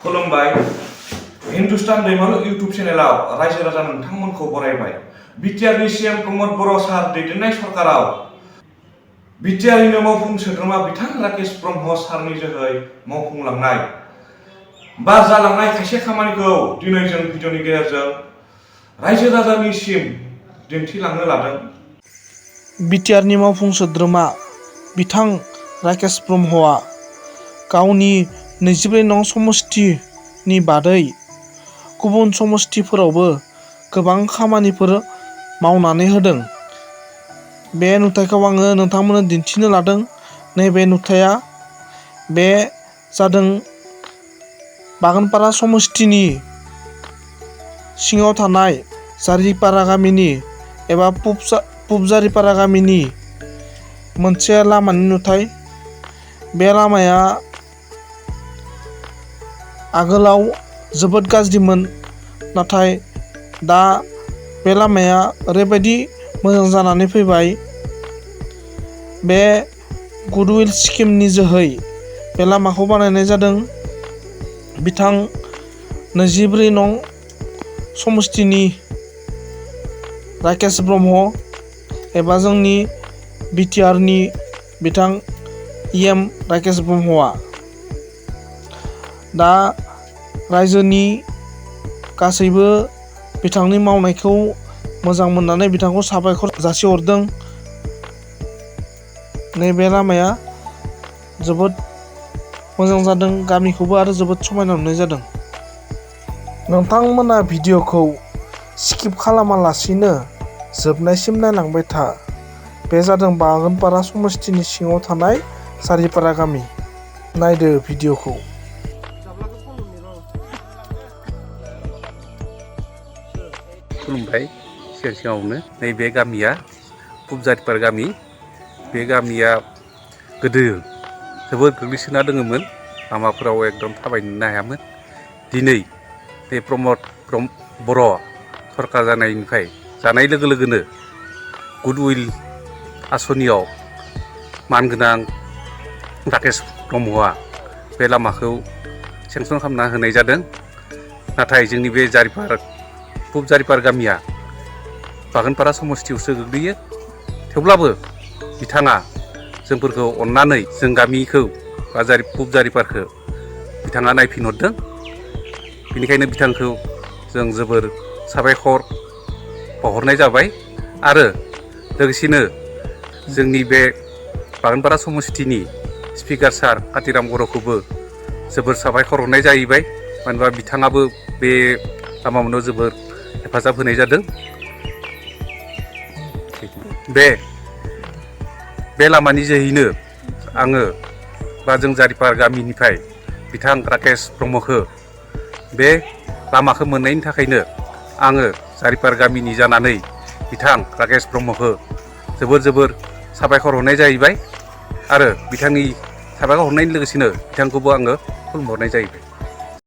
खुलुमबाय हिन्दुस्तान दैमालु इउटुब चेनेलाव रायजो राजा नोंथांमोनखौ बरायबाय। बिटिआरनि सीएम प्रमद बर' सार दैदेननाय सरकाराव बिटिआरनिनो मावफुं सोद्रोमा बिथां राकेश ब्रह्म सारनि जोहै मावफुंलांनाय बा जालांनाय खायसे खामानिखौ दिनै जों भिडिअनि गेजेरजों रायजो राजानिसिम दिन्थिलांनो लादों। बिटिआरनि मावफुं सोद्रोमा बिथां राकेश ब्रह्मआ गावनि 24 नं समस्तिनि बादै गुबुन समस्तिफोरावबो गोबां खामानिफोर मावनानै होदों। बे नुथायखौ आङो नोंथांमोननो दिन्थिनो लादों। नैबे नुथाया बे जादों बागानपारा समस्तिनि सिङाव थानाय जारिपारा गामिनि एबा पुब जारिपारा गामिनि मोनसे लामानि नुथाय। बे लामाया आगोलाव जोबोद गाज्रिमोन, नाथाय दा बे लामाया ओरैबायदि मोजां जानानै फैबाय। बे गुडविल स्किमनि जोहै बे लामाखौ बानायनाय जादों। बिथां 24 नं समस्तिनि राकेश ब्रह्म एबा जोंनि बिटिआरनि बिथां इएम राकेश ब्रह्मआ दा रायजोनि गासैबो बिथांनि मावनायखौ मोजां मोननानै बिथांखौ साबायखर जासिहरदों। नैबे लामाया जोबोद मोजां जादों, गामिखौबो आरो जोबोद समायना नुनाय जादों। नोंथांमोना भिडिअखौ स्किप खालामालासिनो जोबनायसिम नायलांबाय था। बे जादों बागानपारा समस्तिनि सिङाव थानाय जारिपारा गामि। नायदो भिडिअखौ। खुलुमबाय सिगाङावनो नैबे गामिया पुब जारिपारा गामि। बे गामिया गोदो जोबोद गोग्लैसोना दङमोन, लामाफोराव एकदम थाबायनोनो हायामोन। दिनै बे प्रमद बर' सरकार जानायनिफ्राय जानाय लोगो लोगोनो गुडविल आसनियाव मानगोनां राकेश ब्रह्मआ बे लामाखौ सेंसन खालामना होनाय जादों। नाथाय जोंनि बे पुब जारिपारा गामिया बागानपारा समस्तियावसो गोग्लैयो। थेवब्लाबो बिथाङा जोंफोरखौ अननानै जों गामिखौ बा पुब जारिपाराखौ बिथाङा नायफिनहरदों। बेनिखायनो बिथांखौ जों जोबोर साबायखर बावहरनाय जाबाय। आरो लोगोसेनो जोंनि बे बागानपारा समस्तिनि स्पिकार सार कातिराम बर'खौबो जोबोर साबायखर हरनाय जाहैबाय। मानो होनबा बिथाङाबो बे लामा मोननायाव जोबोर हेफाजाब होनाय जादों। बे लामानि जोहैनो आङो बा जों जारिपारा गामिनिफ्राय बिथां राकेश ब्रह्मखौ बे लामाखौ मोननायनि थाखायनो आङो जारिपारा गामिनि जानानै बिथां राकेश ब्रह्मखौ जोबोर साबायखर हरनाय जाहैबाय। आरो बिथांनि साबायखर हरनायनि लोगोसेनो बिथांखौबो आङो खुलुमहरनाय जाहैबाय।